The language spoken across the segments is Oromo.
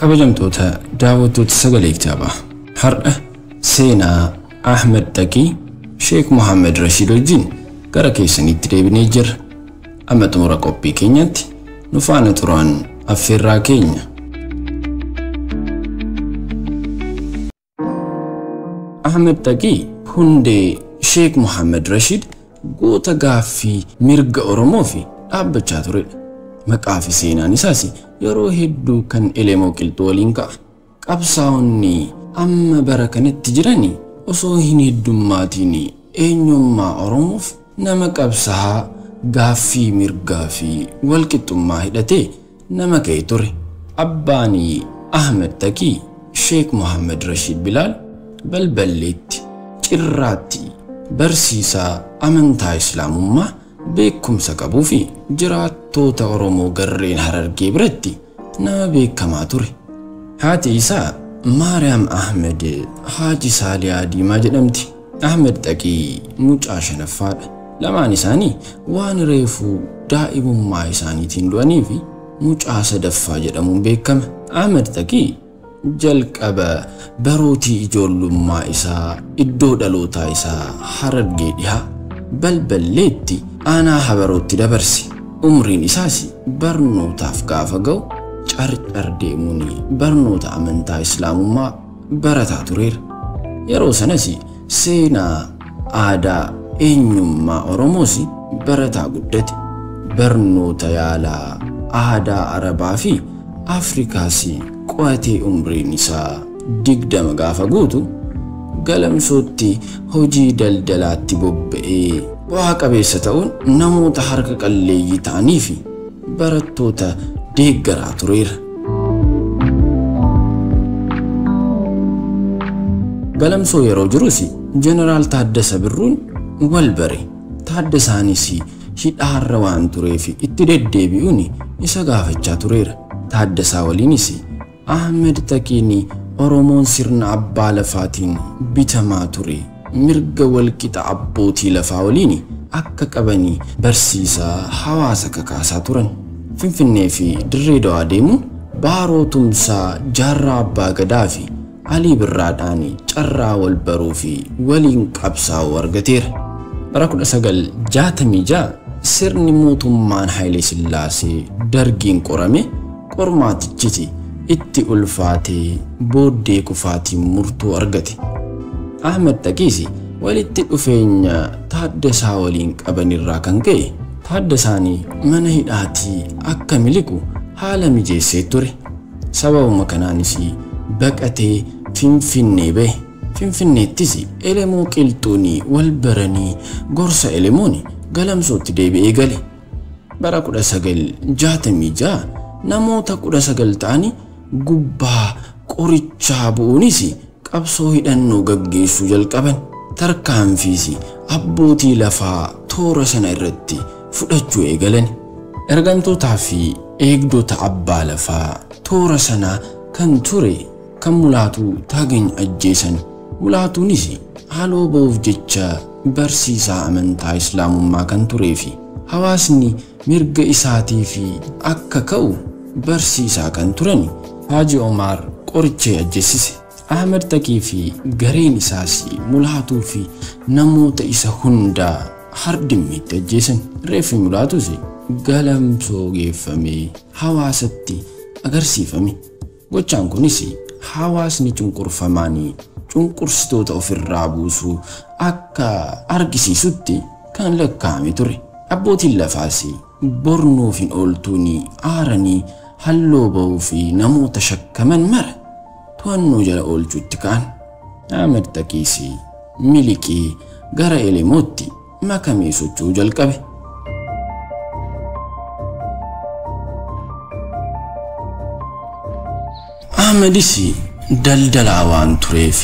Kabajamtoota daawwattoota sagalee kitaabaa, har'a seenaa Ahmed Taqii Sheek Muhammad Rashiid wajjin gara keessanitti deebinee jirra. Amma xumura qophii keenyatti nu faana turaan affeerraa keenya. Ahmed Taqii hundee Sheek Muhammad Rashiid goota gaaffii mirga Oromoo fi dhaabbachaa turedha. Maqaa fi seenaan isaas yeroo hedduu kan Elemoo Qilxuu waliin ka'a. Qabsaa'onni amma bara kanatti jiran osoo hin heddummaatiin eenyummaa Oromoof nama qabsaa'aa gaaffii mirgaa fi walqixxummaa hidhatee nama ka'e ture. Abbaan Ahmed Taqii Sheek Muhammad Rashiid Bilaal balballeetti cirraatti barsiisaa amantaa Islaamummaa beekumsa qabuu fi jiraattoota Oromoo garreen Harargee biratti nama beekamaa ture. Haati isaa Maariyaam Ahmed Haaji Saaliyaa Diimaa jedhamti. Ahmed Taqii mucaa shanaffaadha. Lamaan isaanii waan reefuu daa'imummaa isaaniitiin du'anii fi mucaa sadaffaa jedhamuun beekama. Ahmed Taqii jalqaba barootii ijoollummaa isaa iddoo dhalootaa isaa Harargee dhihaa balballeetti aanaa Habarootti dabarse. Umriin isaas barnootaaf gaafa ga'u carcar deemuun barnoota amantaa Islaamummaa barataa tureera. Yeroo sanas seenaa aadaa eenyummaa Oromoos barataa guddate. Barnoota yaalaa aadaa Arabaa fi Afrikaas qo'atee umriin isaa 20 gaafa guutu galamsootti hojii daldalaatti bobba'ee bu'aa qabeessa ta'uun namoota harka qalleeyyii ta'anii fi barattoota deeggaraa tureera. Galamsoo yeroo jirus Jeneraal Taaddasa Birruun wal bare. Taaddasaanis hidhaarra waan tureef itti deddeebi'uun isa gaafachaa tureera. Taaddasaa waliinis Ahmed Taqiin Oromoon sirna abbaa lafaatiin bitamaa ture mirga walqixa abbootii lafaa waliin akka qabanii barsiisaa hawaasa kakaasaa turan. Finfinnee fi Dirree Dawaa deemuun Baaroo Tumsaa Jaarraa Abbaa Gadaa fi Alii Birraadhaan carraa wal baruu fi waliin qabsaa'uu argateera. Bara 1966 sirni mootummaan Haayile Sillaasee dargiin qorame qormaatichiti itti ulfaatee booddee kufaatiin murtuu argate. Ahmed Taqiis walitti dhufeenya Taaddasaa waliin qabanirraa kan ka'e Taaddasaan mana hidhaatii akka miliqu haala mijeessee ture. Sababuma kanaanis baqatee Finfinnee bahe. Finfinneettis Elemoo Qilxuun wal baranii gorsa Elemoon galamsootti deebi'ee gale. Bara 1966 namoota 19 ta'anii gubbaa qorichaa bu'uunis qabsoo hidhannoo gaggeessuu jalqaban. Tarkaanfiis abbootii lafaa toora sana irratti fudhachuu eegalan. Ergamtootaa fi eegdota abbaa lafaa toora sana kan ture kan Mulaatuu Taagany ajjeesan. Mulaatuunis haaloo ba'uuf jecha barsiisaa amantaa Islaamummaa kan turee fi hawaasni mirga isaatii fi akka ka'u barsiisaa kan turan Haaji Omar qorichee ajjeessise. Ahmed Taqii fi gareen isaas Mulaatuu fi namoota isa hundaa hardimmiitti ajjeesan. Reeffi Mulaatuus galamsoo geeffamee hawaasatti agarsiifame. Gochaan kunis hawaasni cunqurfamaanii cunqursitoota ofirraa buusuu akka argisiisutti kan lakkaa'ame ture. Abbootiin lafaas bornoof hin ooltuun aaranii halloo ba'uu fi namoota shakkaman mara to'annoo jala oolchuutti ka'an. Ahmed Taqiis miliqee gara Elemootti makamee socho'uu jalqabe. Ahmedis daldalaa waan tureef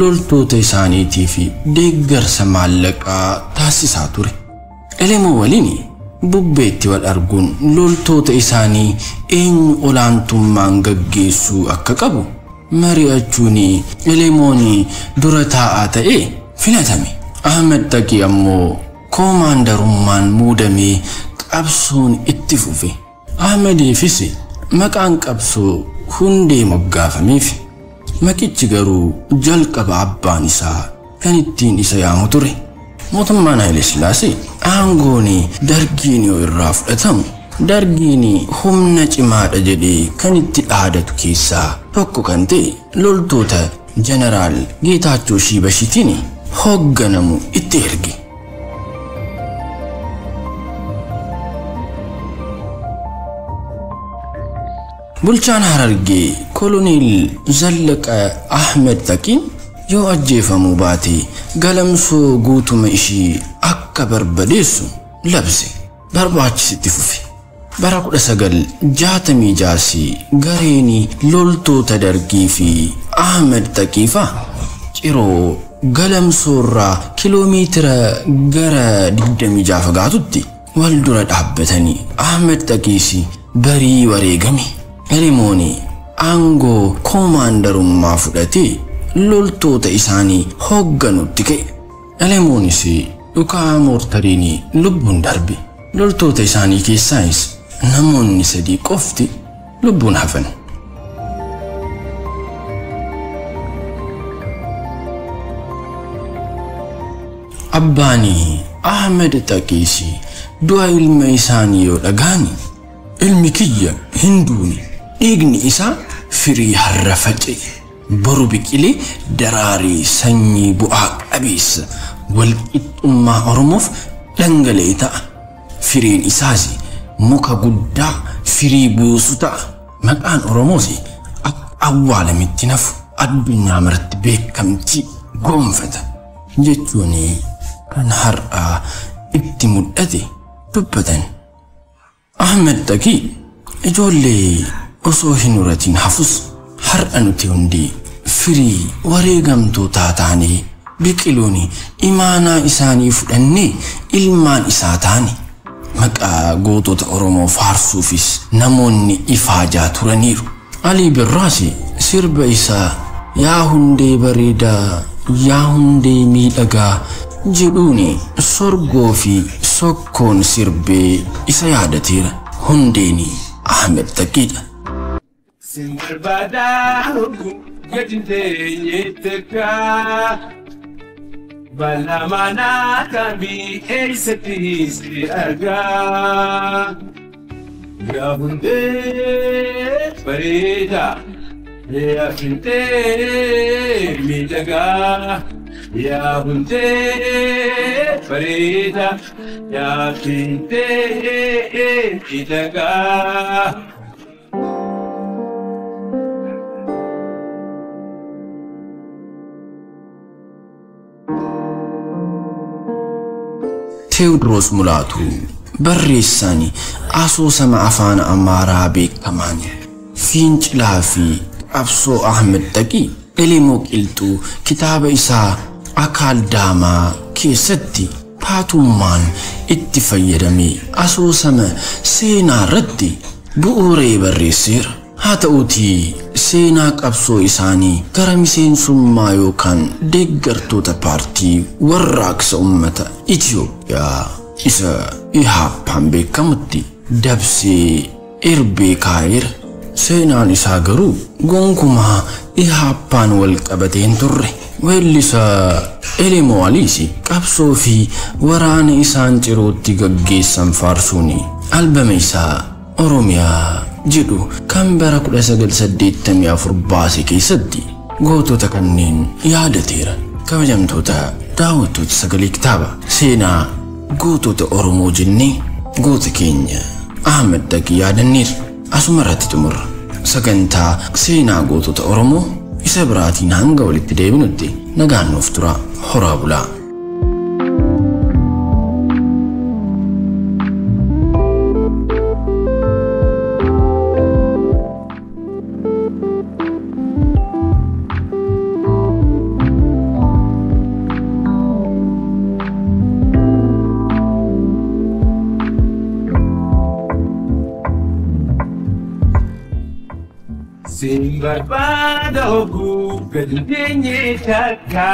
loltoota isaaniitiif deeggarsa maallaqaa taasisaa ture. Elemoo waliin bubbeetti wal arguun loltoota isaanii eenyu olaantummaan gaggeessuu akka qabu mari'achuun Elemoon dura taa'aa ta'ee filatame. Ahmed Taqii ammoo koomaandarummaan muudamee qabsoon itti fufe. Ahmediifis maqaan qabsoo Hundee moggaafameef. Maqichi garuu jalqaba abbaan isaa kan ittiin isa yaamu ture. Mootummaan Haayile Sillaasee aangoon dargiin yoo irraa fudhatamu, dargiin humna cimaadha jedhee kan itti dhaadatu keessaa tokko kan ta'e loltoota Jeneraal Geetaachoo Shiibashitiin hoogganamu itti erge. Bulchaan Harargee Koloneel Zallaqa Ahmed Taqiin yoo ajjeefamuu baate Galamsoo guutuma ishii akka barbadeessu labse. Barbaachisitti fufe. Bara 1966 gareen loltoota dargii fi Ahmed Taqiifaa Ciroo Galamsoorraa kiiloomeetira gara 26 fagaatutti wal dura dhaabbatanii Ahmed Taqiis barii wareegame. Elemoon aangoo koomaandarummaa fudhatee loltoota isaanii hoogganutti ka'e. Elemoonis dhukaa moortariin lubbuun darbe. Loltoota isaanii keessaayis namoonni 3 qofti lubbuun hafan. Abbaan Ahmed Taqiis du'a ilma isaanii yoo dhaga'an, ilmi kiyya hin duune, dhiigni isaa firii har'a faca'e boru biqilee daraarii sanyii bu'aa qabeessa walqixxummaa Oromoof dhangala'e ta'a. Firiin isaas muka guddaa firii buusu ta'a. Maqaan Oromoos akka awwaalametti nafu addunyaa maratti beekamtii gonfata jechuun kan har'aa itti mul'ate dubbatan. Ahmed Taqii ijoollee osoo hin horatiin hafus, har'a nuti hundi firii wareegamtootaa taanee biqiluun imaanaa isaanii fudhannee ilmaan isaa taane. Maqaa gootota Oromoo faarsuufis namoonni ifaajaa turaniiru. Alii Birraas sirba isaa yaa hundee bareedaa, yaa hundee miidhagaa jedhuun sorgoo fi sokkoon sirbee isa yaadateera. Hundeen Ahmed Taqiidha. Sin barbaadaa gadi teenye takka, bal'aa manaa kamii eessatti si argaa? Yaa hundee bareedaa, yaa hundee miidhagaa, yaa hundee bareedaa, yaa hundee miidhagaa. Teewodiroos Mulaatuu barreessaan asoosama afaan Amaaraa beekamaan fincilaa fi qabsoo Ahmed Taqii Elemoo Qilxuu kitaaba isaa Akaal Daamaa keessatti taatummaan itti fayyadamee asoosama seenaa irratti bu'uuree barreesseera. Haa ta'uutii seenaa qabsoo isaanii gara miseensummaa yookaan deeggartoota paartii warraaqsa uummata Itiyoophiyaa isa IHAPaan beekamutti dabsee erbee kaa'eera. Seenaan isaa garuu gonkumaa IHAPaan wal qabatee hin turre. Weellisaa Elemoo Aliis qabsoo fi waraana isaan Cirootti gaggeessan faarsuun albama isaa Oromiyaa jedhu kan bara 1984 baase keessatti gootota kanneen yaadateera. Kabajamtoota daawwattoota sagalee kitaaba, seenaa gootota Oromoo jennee goota keenya Ahmed Taqii yaadanneerra. Asuma irratti xumurra. Sagantaa seenaa gootota Oromoo isa biraatiin hanga walitti deebinutti nagaan nuuf tura. Horaa bulaa. Sin barbaada oguu gadi teenye takka.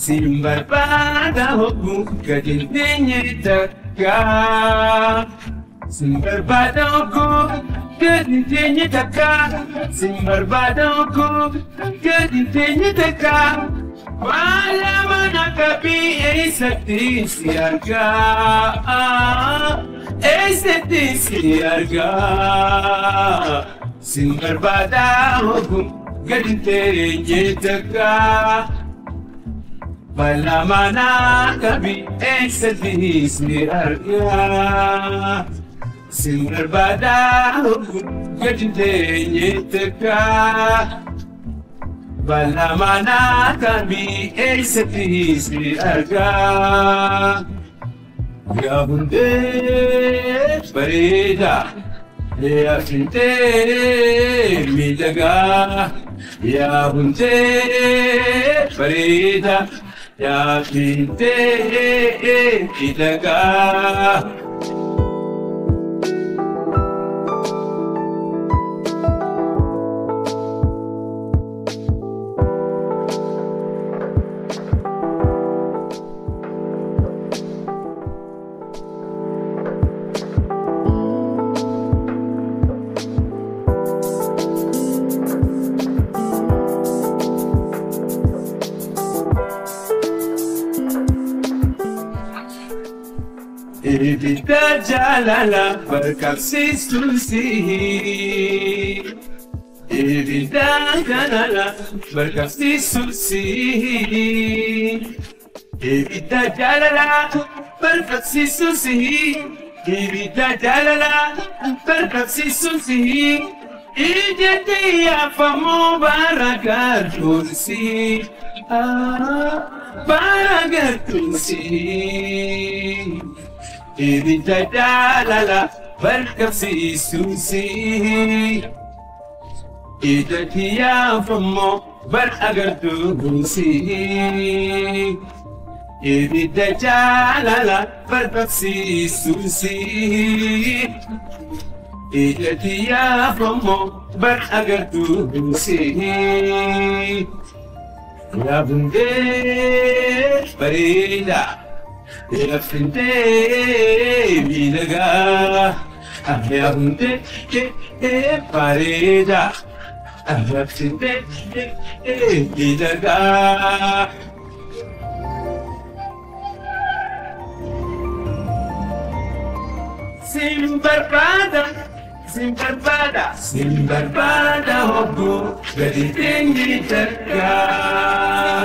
Sin barbaada oguu gadi teenye takka. Sin barbaada oguu gadi teenye takka. Sin barbaada oguu gadi teenye takka. Waan lama na qabii eessatti si argaa? Eessatti si argaa? Sin barbaada oguu gadi teenye takka. Balamana qabii eessatti si argaa? Sin barbaada oguu gadi teenye takka. Balamana qabii eessatti si argaa? Yaa hundee bareedaa, yaa fintee miidhagaa. Yaa hundee bareedaa, yaa fintee miidhagaa. Ibidda jaalala barqabsiistuusi. Ibidda jaalala barqabsiistuusi. Ibidda jaalala barqabsiistuusi. Ibidda jaalala barqabsiistuusi. Ijatti yaafamoo baragartuusi. Baragartuusi. Ibidda jaalala barqabsiisuusi. Ijatti yaafamoo baragartuusi. Ibidda jaalala barqabsiisuusi. Ijatti yaafamoo baragartuusi. Yaa hundee bareedaa. Yaa fintee miidhagaa. Yaa hundee bareedaa. Yaa fintee miidhagaa. Sin barbaada, sin barbaada, sin barbaada oguu gadi teenye takka.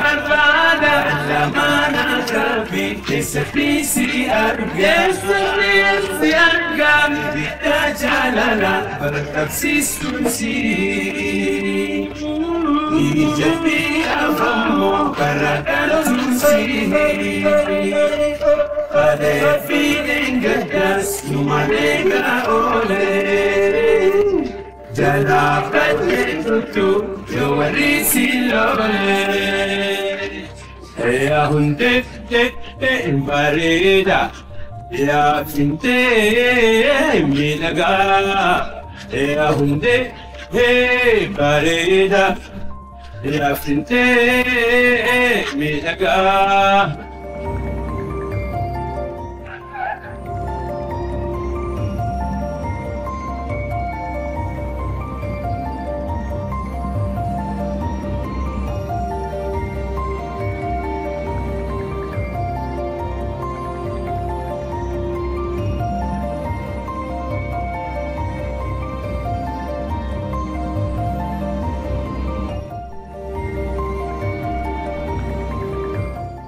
Barbaada lamaana qabii eessatti si argaa? Eessatti si argaa? Ibidda jaalala barqabsiistuusi. Ijatti afamoo baragartuusi. Kalee fi dheengaddaas numa eegaa oolee. Jalaa fadhee tuttu yoo warri si loolee. Yaa hundee bareedaa, yaa fintee miidhagaa. Yaa hundee bareedaa, yaa fintee miidhagaa.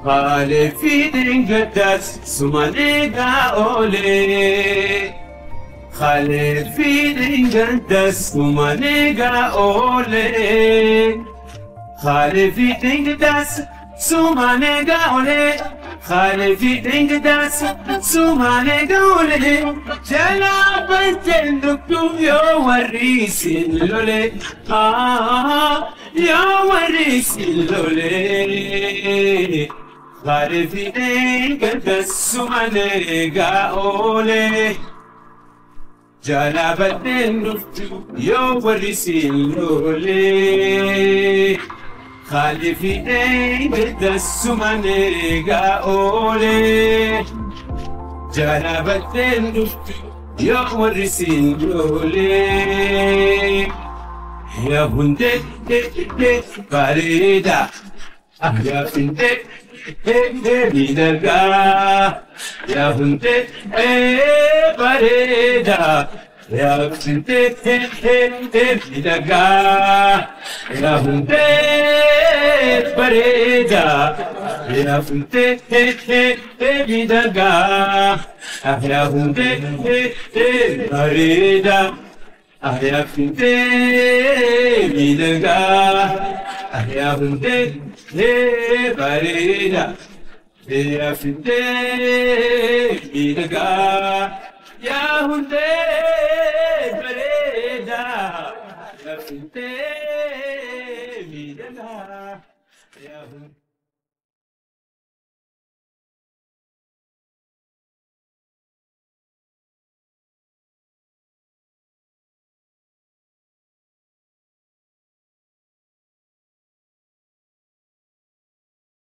Haalee fi dheengaddaas suma eegaa oolee. Haalee fi dheengaddaas suma eegaa oolee. Haalee fi dheengaddaas suma eegaa oolee. Haalee fi dheengaddaas suma eegaa oolee. Jalaa banteen dhugduu yoo warri isin lolee. Yoo warri isin lolee. Haalee fi dheengaddaas suma eegaa oolee. Jalaa baddeen dhuftu yoo warri isin lolee. Haalee fi dheengaddaas suma eegaa oolee. Jalaa baddeen dhuftu Yaa warri siin loolee. Yaa hundee bareeda. Yaa fintee miidhagaa. Yaa hundee bareeda. Yaa fintee miidhagaa. Yaa hundee bareeda. Yaa fintee miidhagaa. Yaa hundee bareeda. Yaa fintee miidhagaa. Yaa hundee bareeda. Yaa fintee miidhagaa. Yaa hundee.